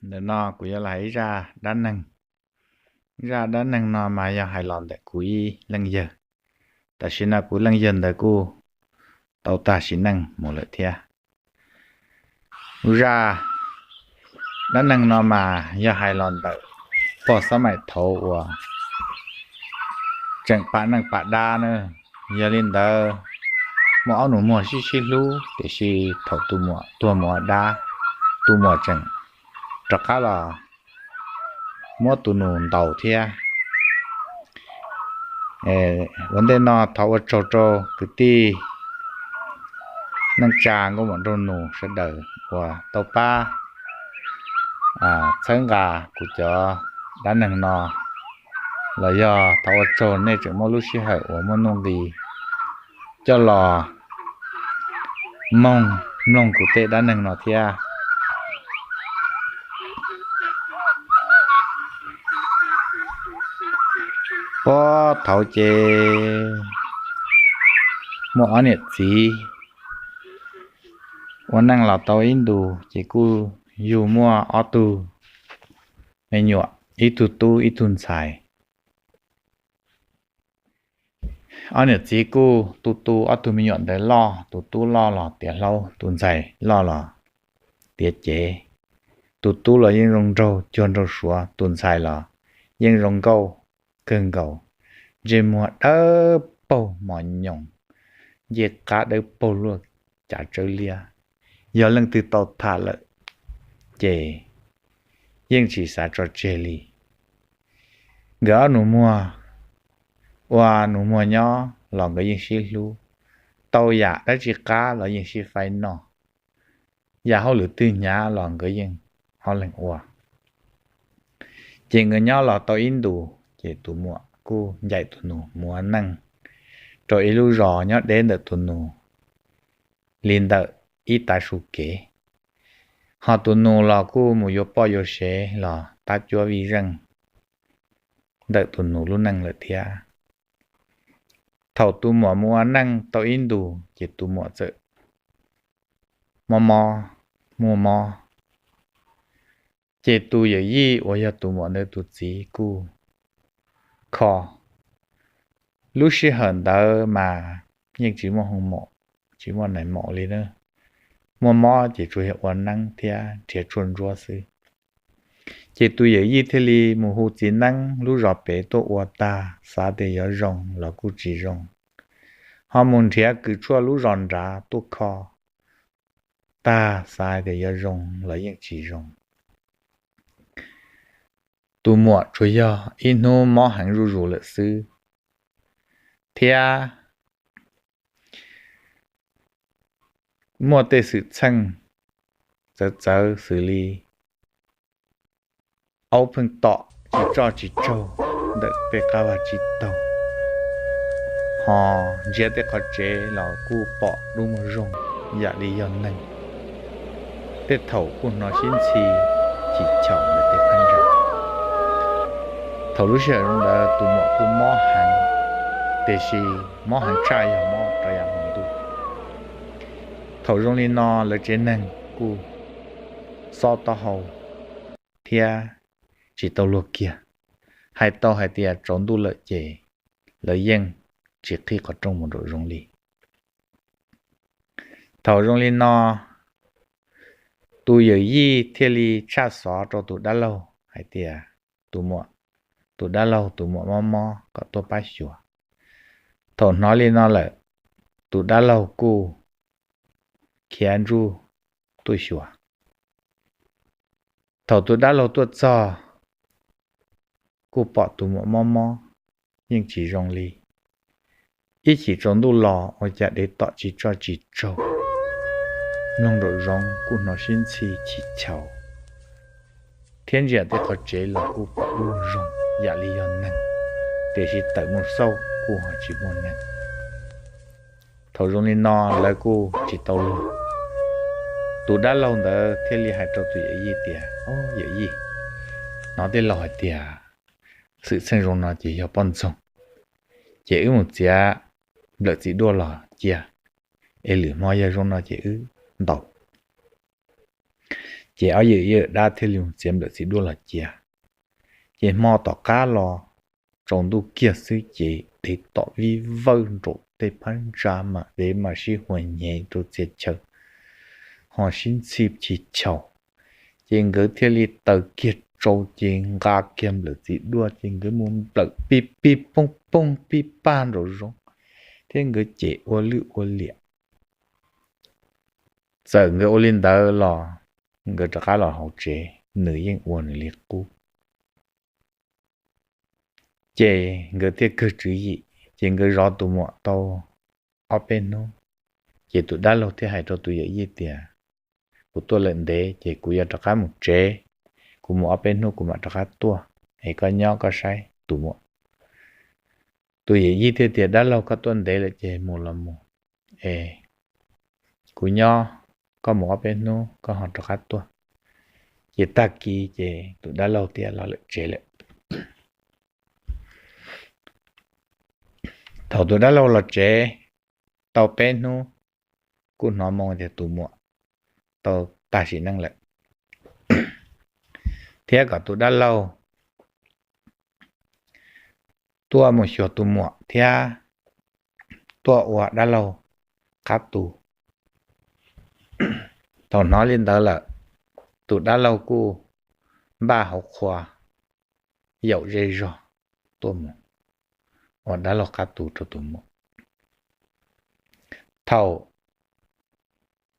Ntawm no kuv yuav los hais ib zaj dab neeg. Zaj dab neeg no mas yog hais los ntawm kuv ib leej yawg. Tam sim no kuv leej yawg ntawd kuj tau tag sim neej mus lawm thiab. Zaj dab neeg no mas yog hais los ntawm pog xab maim thaud uas tseem pam neej pam dab na. Yog li ntawd, muaj ob nus muag sib sib hlub, tiam sis thaum tus muam tuag mus ua dab, tus muam tseem rov qab los muab tus nus ntaus thiab. Ua ntej no thov ua tsaug rau kwv tij neej tsa nkauj muam nraug nus sawv daws uas tau pab txhawb nqa kuv cov dab neeg no, los yog thov ua tsaug nej tseem muaj lub sij hawm uas muaj nuj nqis coj los mloog, mloog kuv tej dab neeg no thiab. Puag thaud ces muaj ob niam txiv ua neej los tau ib ntus ces kuj yug muaj ob tug me nyuam, ib tug tub ib tug ntxhais. Ob niam txiv kuj tu tu ob tug me nyuam ntawd loj, tus tub loj los tiav hlob, tus ntxhais loj los tiav cev. Tus tub los yeej zoo nraug cuag nraug suav, tus ntxhais los yeej zoo nkauj kawg nkaus, ntsej muag dawb paug mos nyoos, ncej qab dawb paug luaj cav tsawb liab. Yog leej twg tau tham lawm ces yeej tsis xav tso tseg li. Nkawd ob nus muag ua nus muag nyob los nkawd yeej sib hlub, tau yam dab tsi qab los yeej sib faib noj, yam hauj lwm twg hnyav los nkawd yeej ob leeg ua. Ces nkawd nyob los tau ib ntus ces tus muam kuj ncaim tus nus mus ua neej rau ib lub zos nyob deb ntawm tus nus li ntawm ib tav su kev. Ho tus nus los kuj mus yuav poj yuav sev los tab cuab vij zeej ntawm tus nus lub neej lawm thiab. Thaum tus muam mus ua neej tau ib ntus ces tus muam txawm mob mob, muaj mob. Ces tus yawm yij uas yog tus muam ntawd tus txiv kuj kho. Lub sij hawm ntawd mas yeej tsis muaj hoo maum, tsis muaj nais maum li na. Muaj mob ces tsuas yog ua neeb thiab nrhiav tshuaj ntsuab xwb. Ces tus yawm yij thiaj li mus hu txiv neeb lub zos pem tuaj ua tag, xav tias yuav zoo los kuj tsis zoo. Ho mus nrhiav kws tshuaj lub zos nrad tuaj kho tag, xav hais tias yuav zoo los yeej tsis zoo. Tus muam tsuas yog ib hnub mob heev zuj zus lawm xwb, thiab muaj tej xwm txheej txawv txawv xws li aub pheej tom tsis tsoj tsis tsaug ntawm peb qab vaj tsib taug, ho ntsia tej qhov tsev los kuj pom dub muag zoog yam li yog neeg. Tej thaum kuj hnov sib ntxhi chim chaum ntawm tej phab ntsa. Thaum lub sij hawm zoo ntawd tus muam kuj mob heev, tiam sis mob heev tshaj yog mob rau yav hmo ntuj. Thaum zoo li no lawv tsev neeg kuj xob taub hau thiab tsis tau luag kiag. Hais tau hais tias tsaus ntuj lawm ces lawv yeej tsis qhib qhov rooj mus nraum zoov li. Thaum zoo li no, tus yawm yij thiaj li tshaj xov rau tus dab laug hais tias, tus muam, tus dab laug tus muam mob mob kom tuaj pab xyuas. Thaum hnov li no lawm, tus dab laug kuj khiav ntsuj tuaj xyuas. Thaum tus dab laug tuaj txog, kuj pom tus muam mob mob yeej tsis zoo li. Ib chim tsaus ntuj los ua cas dev tom tsis tsoj tsis tsaug, mloog nraum zoov kuj hnov sib ntxhi chim chaum, thiab ntsia tej qhov tsev los kuj pom dub zoog yam li yog neeg, tiam sis tawm mus xauj kuj ho tsis muaj neeg. Thaum zoo li no lawv kuj tsis tau luag. Tus dab laug ntawd thiaj li hais rau tus yawm yij tias, Au yawm yij, hnov tej laus hais tias xwm txheej zoo no ces yog poj ntxoog, ces wb mus txiav nplawm txiv duaj los cia, es lwm hmo yog zoo no ces wb ntaus. Ces ob yawm yij dab thiaj li mus txiav nplawm txiv duaj los cia. Ces hmo tom qab los tsaus ntuj kiag xwb ces dev tom vij vawj nraum tej phab ntsa mas dev mas sib huas nyhev rau txhia chaw ho sib ntxhi chis chaus. Ces nkawd thiaj li taws kiag tsau ces nqa kiag nplawm txiv duaj ces nkawd mus nplawm pij pij pooj pooj pij paj nraum zoov thiab nkawd cem ua lwj ua liam. Txawm nkawd ua li ntawd los nkawd rov qab los hauv tsev nws yeej ua nws li qub. Ces nkawd thiaj kawg tswv yim ces nkawd zov tus muam tau ob peb hnub. Ces tus dab laug thiaj hais rau tus yawm yij tias, kuv tuaj lawm ntev ces kuv yuav rov qab mus tsev, kuv mus ob peb hnub kuv mam rov qab tuaj, es koj nyob koj saib tus muam. Tus yawm yij thiaj tias, dab laug, koj tuaj ntev lawm ces mus los mus, es kuv nyob, koj mus ob peb hnub koj ho rov qab tuaj. Ces tag kis ces tus dab laug thiaj los lawm tsev lawm. Thaum tus dab laug los tsev tau peb hnub, kuj hnov moo tias tus muam tau tag sim neej lawm, thiab kom tus dab laug tuaj mus xyuas tus muam thiab tuaj ua dab laug qab tu. Thaum hnov li ntawd lawm, tus dab laug kuj npaj hauv qhua yaum zej zog tuaj mus ua dab laug qab tu rau tus muam. Thaum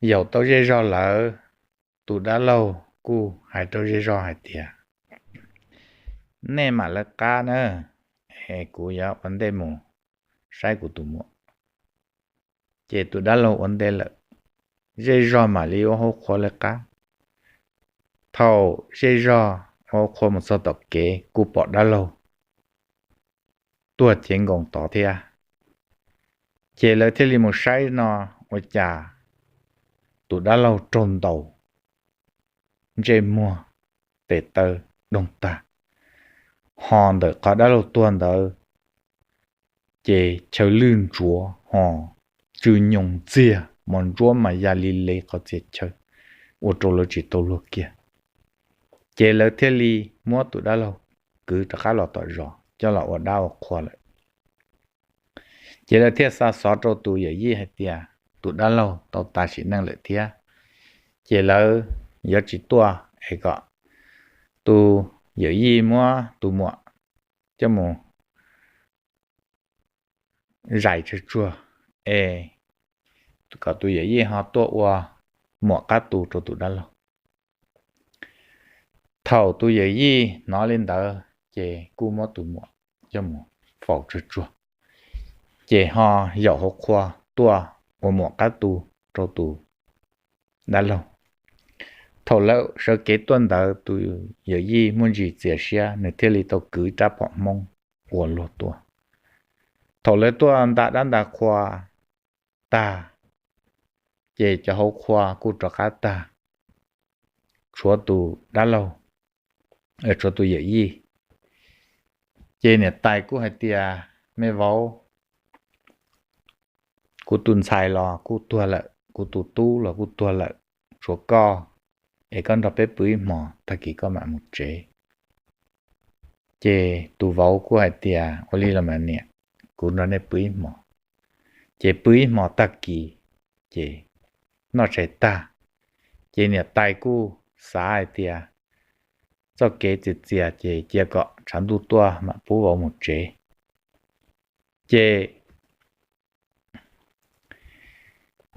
yaum tau zej zog lawm, tus dab laug kuj hais rau zej zog hais tias, nej mam lawv qab na, es kuv yuav ua ntej mus saib kuv tus muam. Ces tus dab laug ua ntej lawm, zej zog mam li ua hauv qhua lawv qab. Thaum zej zog ua hauv qhua mus txog tom kev kuj pom dab laug tuag cev nkoos tod thiab. Ces lawv thiaj li mus saib no, ua cas tus dab laug raug ntaus ntsej muag tes taw doog tag, ho ntawm qhov dab laug tuag ntawd ces chaw lwj ntsuav ho tsw nyoos ntxiag, mos ntsuab mas ya li le qhov txhia chaw, ua rau lawv tsis tau luag kiag. Ces lawv thiaj li muab tus dab laug kwv rov qab los tom zos coj los ua dab ua qhua lawm. Ces lawv thiaj xa xov rau tus yawm yij hais tias tus dab laug tau tas sim neej lawm thiab, ces lawv yuav tsis tuaj es kom tus yawm yij muab tus muam coj mus zais tsawg tsuag es kom tus yawm yij ho tuaj ua muam qab tu rau tus dab laug. Thaum tus yawm yij hnov li ntawd ces kuj muab tus muam coj mus faus tsawg tsuag, ces ho yaum hauv qhua tuaj ua muam qab tu rau tus dab laug. Thaum lawv sawv kev tuaj ntawd tus yawm yij muaj ntsis txias siab, nws thiaj li tau kwv rab phom hmoob ua luag tuaj. Thaum lawv tuaj nta dab nta qhua tag, ces cov hauv qhua kuj rov qab tag, tshuav tus dab laug, tshuav tus yawm yij. Ces niam tais kuj hais tias, me vauv, kuv tus ntxhais los kuj tuag lawm, kuv tus tub los kuj tuag lawm, tshuav koj, es koj nrog peb pw ib hmos tag kis koj mam mus tsev. Ces tus vauv kuj hais tias, ua li los mas niam, kuv nrog nej pw ib hmos. Ces pw ib hmos tag kis, ces noj tshais tag, ces niam tais kuj xav hais tias txoj kev txias txias ces cia kom tshav ntuj tuaj mam pub vauv mus tsev. Ces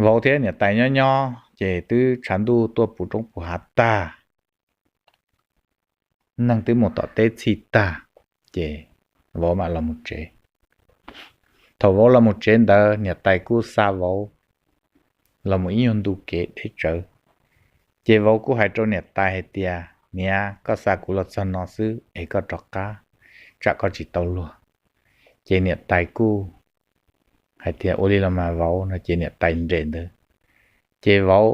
vauv thiab niam tais nyob nyob ces twb tshav ntuj tuaj puv roob puv hav tag, neeg twb mus tom teb txhij tag, ces vauv mam los mus tsev. Thaum vauv los mus tsev ntawd niam tais kuj xa vauv los mus ib nyuag ntu kev deb tsawv. Ces vauv kuj hais rau niam tais hais tias, niam, koj xa kuv los txog no xwb es koj rov qab, tsam koj tsis tau luag. Ces niam tais kuj hais tias, ua li los mas vauv no, ces niam tais nres ntawd. Ces vauv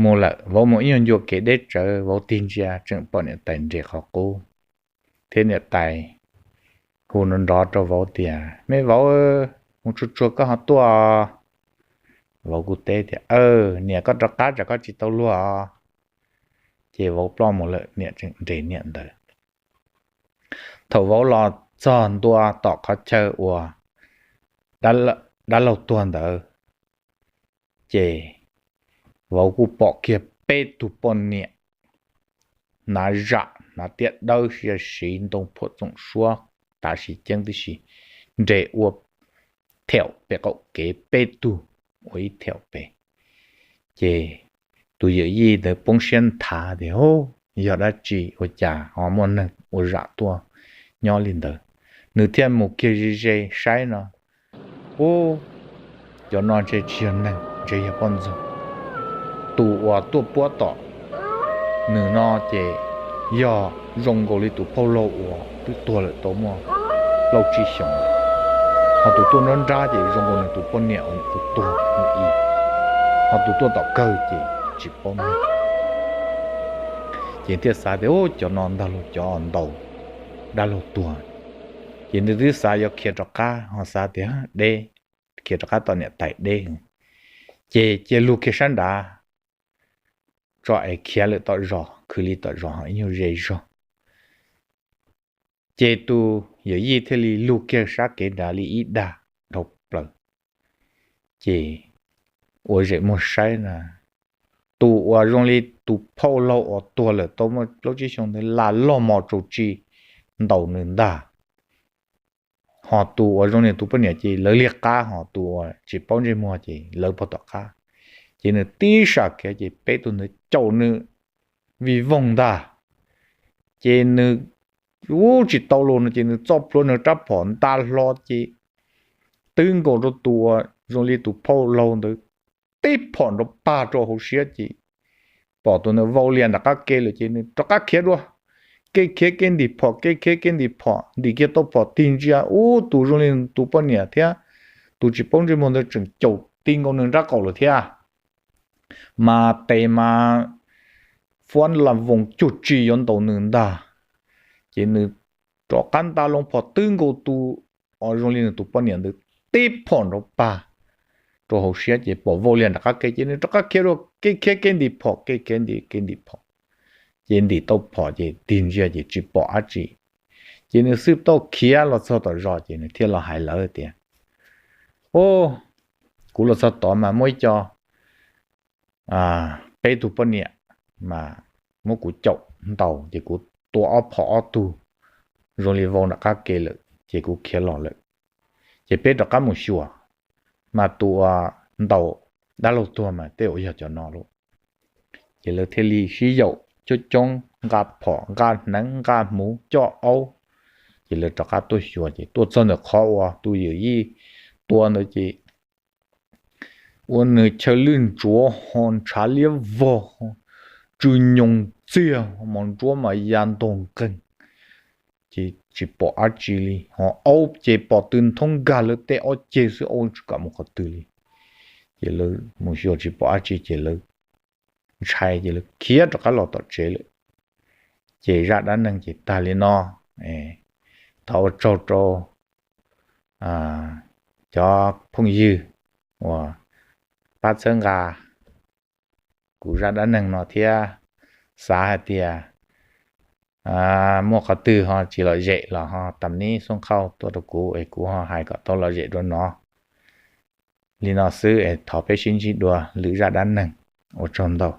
mus lawm, vauv mus ib nyuag ncua kev deb tsawv, vauv tig ntsia tseem pom niam tais nres qhov qub, thiab niam tais hu nrov nrov rau vauv tias, me vauv, mus tsuag tsuag koj ho tuaj. Vauv kuj teb tias, aw, niam, koj rov qab tsam koj tsis tau luag os. Ces vauv ploj mus lawm, niam tseem nres niam ntawd. Thaum vauv los txog ntua tom qhov chaw uas dab laug tuag ntawd, ces vauv kuj pom kiag peb tug poj niam hnav zam hnav tiab dawb sia siv ntoo phuam txoom suab, tav sis ceeb tib si, nres ua thaum pem qaum kev peb tug, ua ib thaum pem. Ces tus yawm yij ntawd poob siab nthav tias, Ub, yog dab tsi ua cas ho muaj neeg ua zam tuaj nyob li ntawd? Nws thiaj mus kiag ze ze saib no, ub, cov no ntshe tsis yog neeg, ntshe yog poj ntxoog. Tus uas tuaj puab tom nws no ces yog zoo nkaus li tus phauj laug uas twb tuag lawm tau muaj plaub tsib xyoos, ho tus tuaj nruab nrab ces zoo nkaus nws tus poj niam uas nws tus tuag mus i, ho tus tuaj tom kawg ces tsis paub neeg. Ces thiaj xav tias, Ub, cov no ntag los cov ntaus dab laug tuag. Ces nws twb xav yuav khiav rov qab, ho xav tias deb, khiav rov qab tom niam tais deb. Ces cia lug kiag sab nrad tso es khiav lawm tom zos, khwv li tom zos ho ib nyuag ze zog. Ces tus yawm yij thiaj li lug kiag sab kev nrad li ib dag dhau plaws. Ces ua zem muag saib na, tus uas zoo li tus phauj laug uas tuag lawm tau muaj plaub tsib xyoos ntawd las loj mos tsaus tsi ntaus nws ntag. Ho tus uas zoo li tus poj niam ces lawv liag qab, ho tus uas tsis paub ntsej muag ces lawv pog tom qab. Ces nws tib sam khiav ces peb tug ntawd caum nws vij voog ntag. Ces nws ub tsis tau los no ces nws txoj plhuav nws rab phom nta hlo ces twb nkaus rau tus uas zoo li tus phauj laug ntawd tib phom nrov pag rau hauv siab ces pom tus ntawd vau lias nram qab ke lawm ces nws rov qab khiav dua. Kev khiav kev ntim phom, kev khiav kev ntim phom, ntim kiag tau phom tig ntsia ub tus zoo li tus poj niam thiab tus tsis paub ntsej muag ntawd tseem caum ti nkaus nws nrab qaum lawm thiab. Mas tes mas fuab las voos cuag tsis yuav ntaus nws ntag. Ces nws rov qab nta loo phom twb nkaus tus uas zoo li nws tus poj niam ntawd tib phom nrov pag rau hauv siab ces pom vau lias nram qab ke ces nws rov qab khiav dua, kev khiav kev ntim phom, kev khiav ntim kev ntim phom. Ces ntim tau phom ces tig ntsia ces tsis pom dab tsi. Ces nws xwb tau khiav los txog tom zos ces nws thiaj los hais lawv tias, Ub, kuv los txog tod mas muaj ib co peb tug poj niam mas muab kuv caum ntaus ces kuv tua ob phom ob tug zoo li vau nram qab ke lawm ces kuv khiav los lawm. Ces peb rov qab mus xyuas, mas tus uas ntaus dab laug tuag mas tej zaum yog cov no lauj. Ces lawv thiaj li sib yaum coob coob nqa phom nqa hneev nqa hmuv coj aub. Ces lawv rov qab tuaj xyuas ces tuaj txog ntawm qhov uas tus yawm yij tua ntawd ces ua nws chaw lwj ntsuav ho ntshav liab vog, tsw nyoos txiag, mos ntsuab mas ya ntog nqeeg. Ces tsis pom dab tsi li, ho aub ces pom tw nthoob nkag lawv tej ob ceg xwb, aub tsis kam mus qhov twg li. Ces lawv mus xyuas tsis pom dab tsi ces lawv ntshai ces lawv khiav rov qab los tom tsev lawm. Ces zaj dab neeg ces tag li no. Thov ua tsaug rau cov phooj ywg uas pab txhawb nqa kuv zaj dab neeg no thiab xav hais tias muaj qhov twg ho tsis lom zem los ho tam nib xub nqhauj tuaj rau kuv es kuv ho hais kom tau lom zem dua no. Li no xwb es thov peb sib ntsib dua lwm zaj dab neeg. Ua tsaug ntau.